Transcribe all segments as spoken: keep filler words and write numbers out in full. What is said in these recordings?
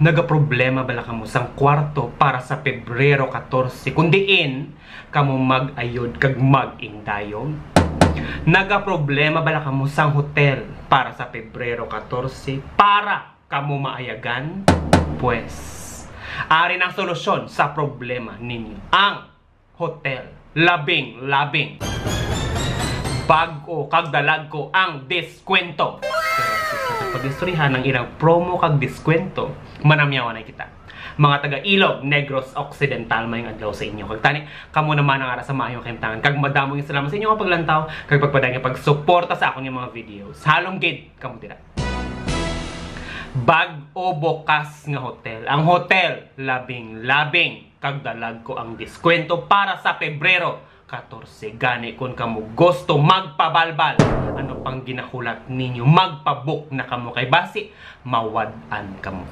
Nagaproblema bala kamo sang kwarto para sa Pebrero katorse, kun diin kamo mag-ayod kag mag-indayog? Nagaproblema bala kamo sang hotel para sa Pebrero katorse para kamo maayagan? Pues, ari na ang solusyon sa problema ninyo. Ang hotel. Labing, labing. Bag-o kag dalagko ang diskwento. Pero sa pag-istoryahan ang ilang promo kag diskwento, manamyawan na kita. Mga taga Ilog, Negros Occidental, maayong adlaw sa inyo. Kag tani, kamo naman ang ara sa maayong kahimtangan. Kag madamo nga salamat sa inyo nga paglantaw, kag pagpadayon nga pagsuporta sa akon nga mga videos. Halong gid kamo dira. Bag-o bukas nga hotel. Ang hotel, labing-labing kag dalagko ang diskwento para sa Pebrero katorse. Gani, kun kamo gusto magpabalbal, ano pang ginahulat ninyo? Magpabook na kamo kay basi mawad-an kamo.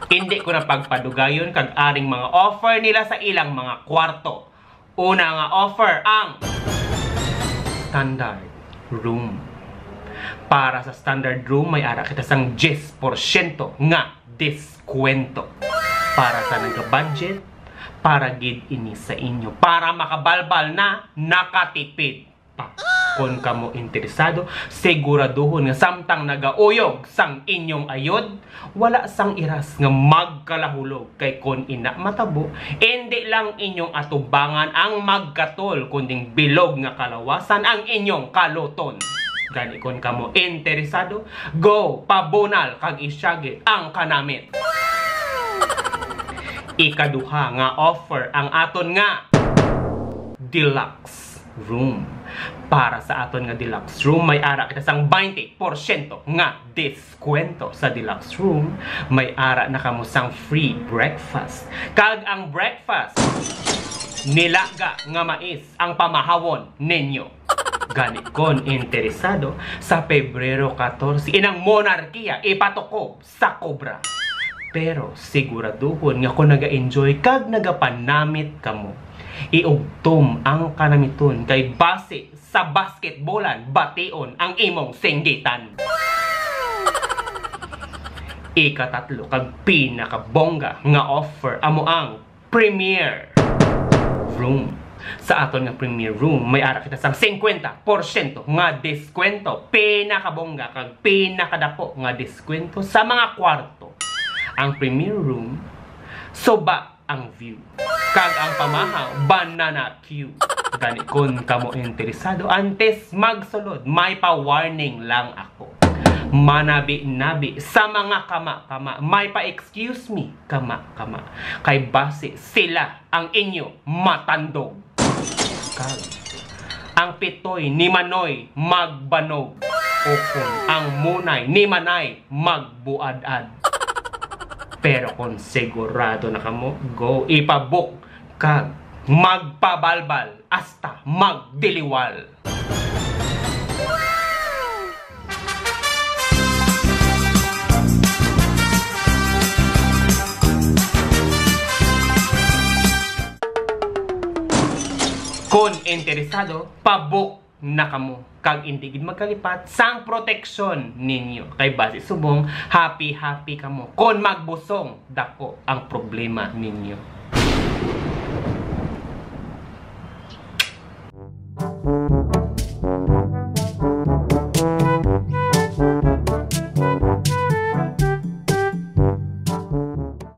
Hindi ko na pagpadugayon kag aring mga offer nila sa ilang mga kwarto. Una nga offer, ang standard room. Para sa standard room, may ara kita sang diyes porsyento nga diskwento. Para sa nagabudget, para gid ini sa inyo. Para makabalbal na, nakatipid pa. Kon kamo interesado, siguraduhon nga samtang nagauyog sang inyong ayod, wala sang iras nga magkalahulog, kay kon ina matabo, indi lang inyong atubangan ang magkatol, kundi bilog nga kalawasan ang inyong kaluton. Gani, kon kamo interesado, go, pabunal kag isyagit ang kanamit. Ikaduha nga offer, ang aton nga deluxe room. Para sa aton nga deluxe room, may ara kita sang baynte porsyento nga diskwento. Sa deluxe room, may ara na kamo sang free breakfast. Kag ang breakfast, nilaga nga mais ang pamahawon ninyo. Gani, kon interesado, sa Pebrero katorse, inang monarkiya ipatukob sa Cobra. Pero siguraduhon nga kung naga-enjoy kag nagapanamit kamo, iugtom ang kanamiton, kay basi sa basketbolan, bation ang imong singgitan. Ikatatlo kag pinakabongga nga offer amo ang premier room. Sa aton nga premier room, may ara kita sang singkwenta porsyento nga diskwento. Pinakabongga kag pinakadako nga diskwento sa mga kwarto. Ang premier room, suba ang view. Kag ang pamahaw, banana cue. Gani, kon kamo interesado, antes magsulod, may pa-warning lang ako. Manabi-nabi sa mga kama-kama, may pa-excuse me, kama-kama. Kay basi sila ang inyo matandog. Kag ang pitoy ni Manoy magbanog, o kon ang munay ni Manay magbuad-ad. Pero kung sigurado na kamo, go, ipabook kag magpabalbal hasta magdiliwal. Kon interesado, pabook na kamo, kag indi gid magkalipat sang proteksyon ninyo, kay basi subong happy-happy kamo. Kon magbusong, dako ang problema ninyo.